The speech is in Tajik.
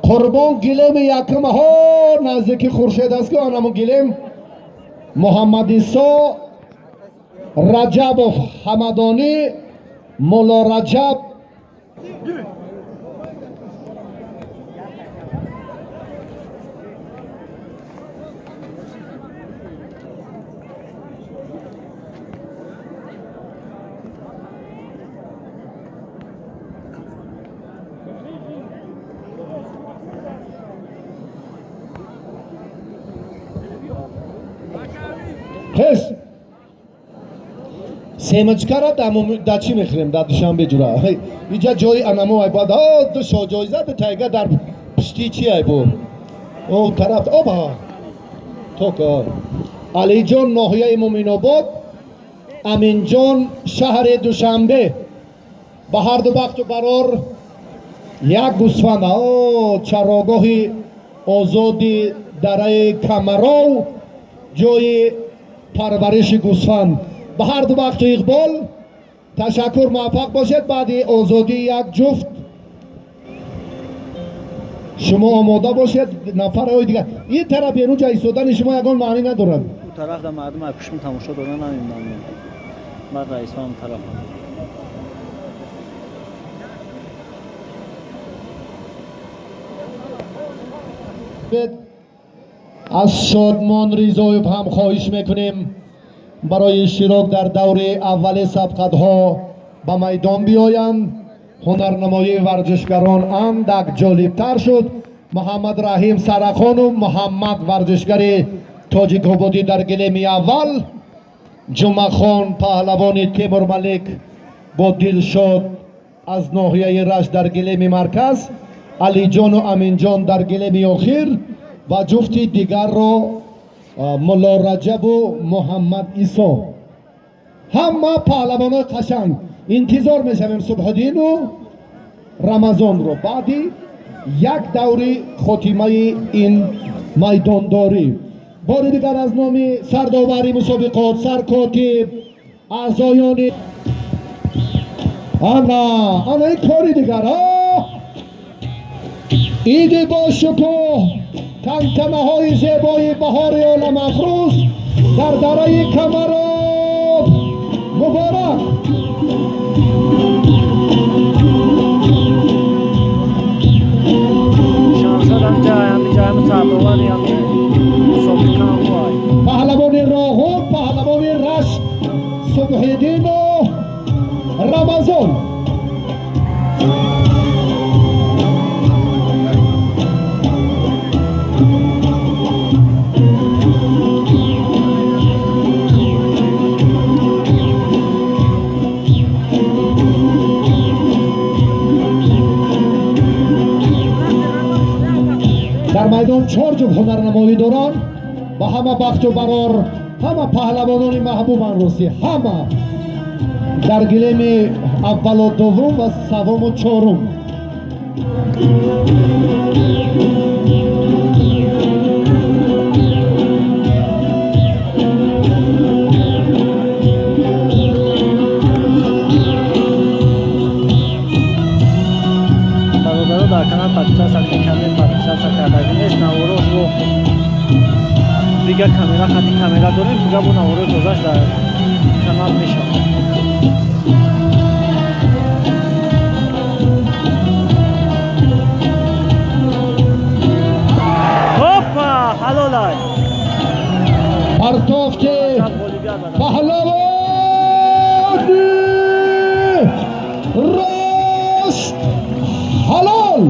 Қурбон гилеми якум ҳо наздики Хуршед аст, ки анамо гилем Муҳаммадисо Раҷабов Ҳамадонӣ, Мулло Раҷаб. Хес, семечкара да чӣ мехӯрем дар Душанбе, ҷура? Иҷа ҷои анамо ай бояд ду шоҳҷоиза, ду тайга дар пушти чи ай бу о тараф оба ток. Алиҷон, ноҳияи Муминобод, Аминҷон, шаҳри Душанбе. Ба ҳарду бахту барор як гӯсфанд. О чарогоҳи озоди дараи Камаров, ҷои парвариши гӯсфанд. Ба ҳарду бахту иқбол, ташаккур, муваффақ бошед. Баъди озодии як ҷуфт шумо омода бошед, нафарҳои дигар ин тараф берунҷа истодани шумо ягон маънӣ надорад. У тараф да мардум ай пушми тамошо додан намемонанд, баъд раисо ҳам тараф. Аз Шодмон Ризоев ҳам хоҳиш мекунем, барои иштирок дар даври аввали сабқатҳо ба майдон биёянд. Ҳунарнамоии варзишгарон андак ҷолибтар шуд. Муҳаммад Раҳим Сарахону Муҳаммад, варзишгари тоҷикободӣ, дар гилеми аввал, Ҷумъахон, паҳлавони Темурмалик бо Дилшод аз ноҳияи Рашт дар гилеми марказ, Алиҷону Аминҷон дар гилеми охир ва ҷуфти дигарро Мулло Раҷабу Муҳаммад Исо. Ҳама паҳлавонои қашанг. Интизор мешавем Субҳиддину Рамазонро баъди як даври хотимаи ин майдондорӣ. Бори дигар аз номи сардовари мусобиқот, саркотиб, аъзоёни ана ана ин кори дигар, иди бошукӯҳ, тантанаҳои зебои баҳори оламафрӯз дар дараи Камароб муборак. Шамшод ҳамиҷа сардовари ҳами мусобиқа ҳам вай. Паҳлавони Роғун, паҳлавони Рашт, Субҳиддину Рамазон. Дар майдон чор ҷуфт ҳунарнамоӣ доранд. Ба ҳама бахту барор. Ҳама паҳлавонони маҳбубанд, ростӣ, ҳама дар гилеми аввалу дуввум ва севуму чорум. Бародаро, дар канал подписаться кунед, канал подписаться кардагӣ нест. Наворошро дигар камера қати камера дорем, дига бо наворои тозаш дар канал мешавад. Опа, ҳалолай! Партофти ғолибият ба даст. Паҳлавони Рашт, ҳалол.